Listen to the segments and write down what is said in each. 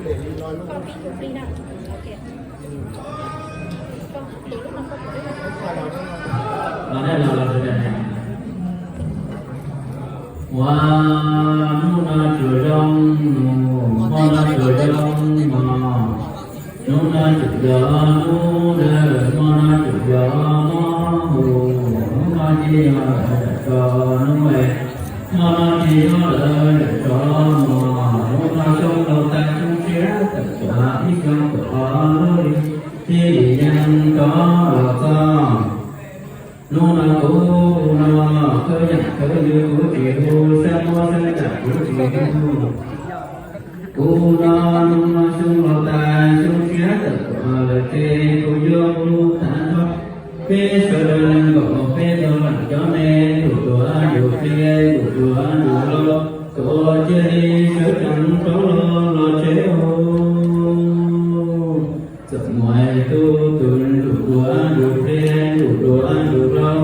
Los nej los los sawv daws. Ua, hnub no tsuas zoo mus, hmo no tsuas zoo mos, hnub no tsuas yog hnub dawb, hmo no tsuas yog hmo hu, hnub no tsis yog lawm tso hnub es, hmo no tsis yog lawm tso mos, hnub no xyoo laus tas xyoo tshiab tawm tuaj ib xyoo tuaj ob lub li, tib li yeej rov los txog. Hnub no kuv hu no, khawb yam khawb ntsws kuv tsis hu, sab mob sab ntsws kuv tsis hu. Kuv hu no, hnub no xyoo laus tas xyoo tshiab tawm tuaj lawm ces kuv yuav hu tag nrho. Peb sawv daws nees nkaum peb tug lam cov me, ntuj dua ntuj plig ntuj dua ntuj hlau, kom cia li sawv tsees rov los los tsev os. Txawm muaj tus tus ntuj dua ntuj plig ntuj dua ntuj hlau,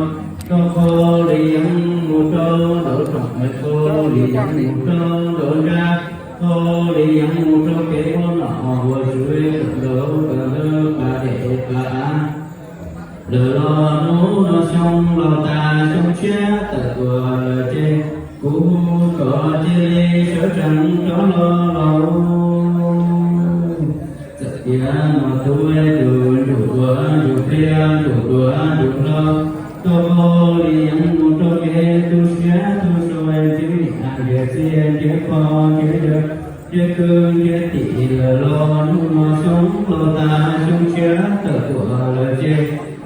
rau qhov li yeej mus rau nraum zoov, qhov li yeej mus rau nraum nrab, qhov li yeej mus rau kev ua nom ua tswv, kawm ntaub kawm ntawv, pas dej pas av. Lawm los hnub no xyoo laus tas xyoo tshiab tawm tuaj lawm ces kuv hu kom cia li sawv tsees rov los los. Txawm tias muaj tus tus ntuj dua ntuj plig ntuj dua ntuj hlau, rau qhov li yeej mus rau kev tu siab tu sua, ntsib niam ntsib txiv ntsib pog ntsib yawg, ntsib kwv ntsib tij lawm los hnub no xyoo laus tas xyoo tshiab tawm tuaj lawm ces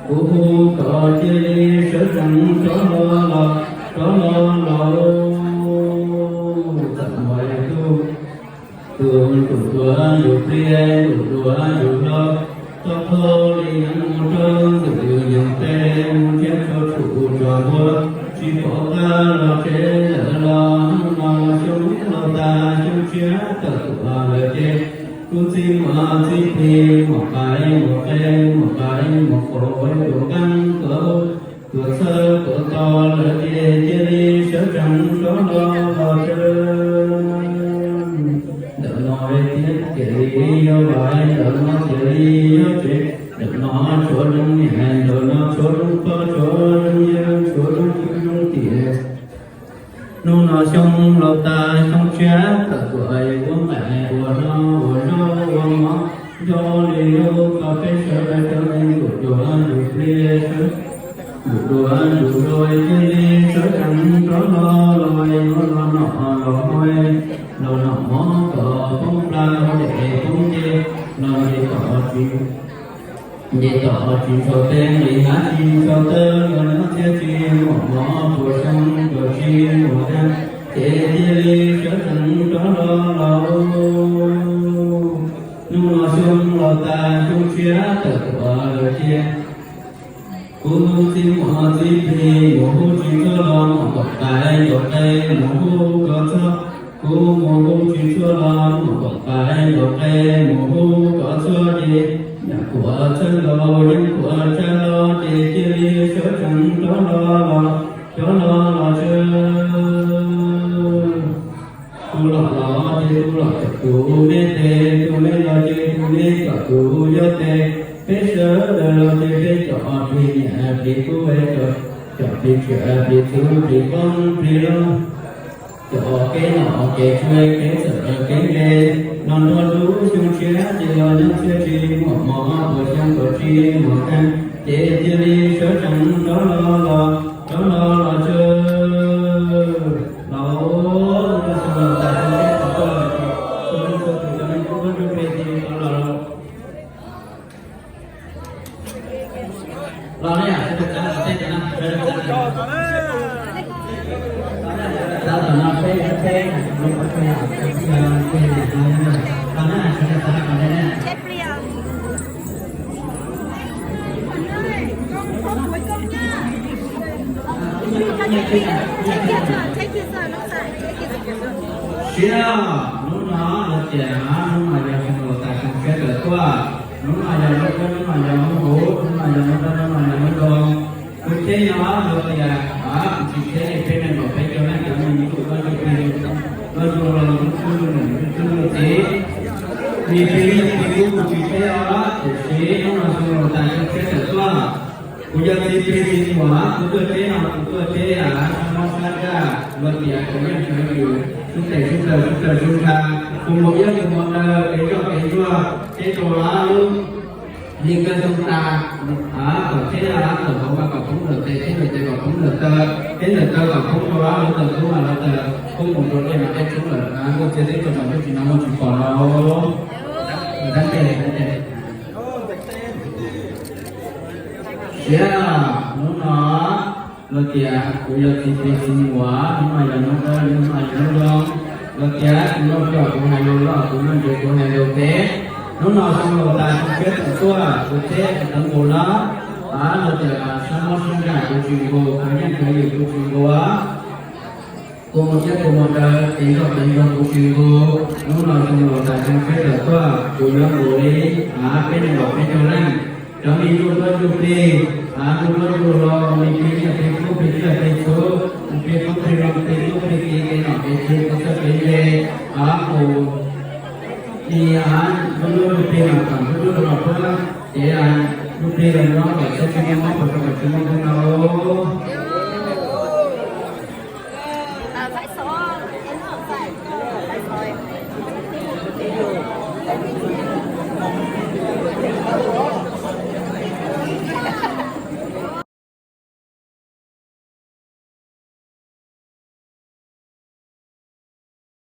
kuv hu kom cia li sawv tsees rov los los, rov los los. Txawm muaj tus tus ntuj dua ntuj plig ntuj dua ntuj hlau, tau thau li yeej mus rau ntxwg nyoog pem, mus nrhiav tso tshuaj tso npua, tsis pom qab los tsev lawm los hnub no xyoo laus tas xyoo tshiab tawm tuaj lawm ces kuv txij muam txij plig muam qais muam qe, muam qais muam qos, tuam nqeeb tuam tuam txhawb tuam tos lawm ces cia li sawv tsees rov los los tsev. Ntawm no thiab cia li yog vaj, ntawm no cia li yog tsev, ntawm no tshuav zoo niam, ntawm no tshuav zoo pog, tshuav zoo yawg, tshuav zoo kwv zoo tij. Hnub no xyoo laus tas xyoo tshiab tawm tuaj ua nqaij ua hno ua zaub ua mov, nco li lub koj peb sawv daws cov neeg ntuj dua ntuj plig, ntuj dua ntuj hlau, cia li sawv tsees rov los los yuav los noj los haus, los noj mov kom poob plawv, haus dej poob ceg, los nce toj tsis, nce toj tsis ntxhov teb, nqis hav tsis ntxhov tawb, los nyob txhiab tsis muaj mov, puas xyoo puas tsis muaj dag, ces cia li sawv tsees rov los los. Hnub no xyoo laus tas xyoo tshiab tawm tuaj lawm ces kuv txij muam txij plig mus hu tsis txog los muam pom qais ntaus qe mus hu kom txog. Kuv mus hu tsis txog los muam pom qais ntaus qe mus hu kom txog ces yam kuam txhawb nkaus yeej kuam tsa los ces cia li sawv tsees rov los los, rov los los tsev. Tus loj los ces tus loj coj tus me tes, tus me los ces tus me coj tus yau tes, peb sawv daws los ces peb coj plig niam plig tub, coj plig tsiaj plig txhu plig qoob plig loo, coj kev noj kev tsua kev txawj kev ntse, los nrog lub xyoo tshiab ces los nyob txhiab tsis muaj mov, puas xyoo puas tsis muaj dag, ces cia li sawv tsees rov los los, rov los los tsev. Los, hnub no xyoo laus tas xyoo tshiab tawm tuaj lawm ces txhua leej txhua tus cov neeg nyob nruab nrug plig cia li rov los los. Los ne, sawv daws txav tom tej tom no, sawv daws txav tom no, peb yuav teb, sawv daws txav tom ntej na. Siab, hnub no lawv tias hnub no yog xyoo laus tas xyoo tshiab tawm tuaj, hnub no yog lub dawb, hnub no yog lub huv, hnub no yog lub dawb, hnub no yog lub ntoo. Kuv teb no lawv tias, kuv tsis teb li, peb neeg nkaum peb caug leej cov neeg ntuj dawb ntuj plig, los yug los yug tub yug niam yug tub yug txiv. Nim plig nim plig kuv tsis teb os, tiam sis hnub no xyoo laus tas xyoo tshiab tawm tuaj, kuv yog txiv plig txiv muam, kuv tuaj teb no kuv tuaj teb sab mob sab ntsaj, luag tias kuv yeej khwv yus sub tes sub taw sub taw sub ntsha, kuv mus iab kuv mus daws kev zoj kev ntsuag teb rau lub li kawg xyoo tas, kom teb kom hauv mas kom poob ntawm tes, teb ntawm tes kom poob ntawm taw, teb ntawm taw kom poob rau lub taw tub mas lub taw poob mus rau dej mas dej tshoob lawm, nkuaj txiag teb tsaus mas ntuj tsis no muaj tsis pom no. Siab, hnub no luag tias kuv yog txiv plig txiv muam, hnub no yog hnub dawb, hnub no yog hnub zoo, luag tias kuv loj kuv hais lus loj, kuv loj ntsev kuv hais lus pem. Hnub no xyoo laus tas xyoo tshiab tawm tuaj, kuv teb kuv nqus no, luag tias sab mob sab ntsaj kuv tsis nqus, khwv yeej khwv yus kuv tsis nqus. Kuv mus iab kuv mus daws kev zoj kev ntsuag kuv tsis nqus. Hnub no xyoo laus tas xyoo tshiab tawm tuaj, kuv yuav nqus li peb nees nkaum peb caug leej, cov me ntsuj duab ntsuj plig, ntsuj duab ntsuj hlau, me plig nyiaj plig kub plig tsiaj plig txhu, plig qoob plig loo plig tub plig ki, kev nom kev tswv kev txawj kev ntse, mus ib ntsuj duab ntsuj plig mas kom ntsuj duab rau los puab, ces ntsuj plig los nyob kom txhob tsis muaj mob puas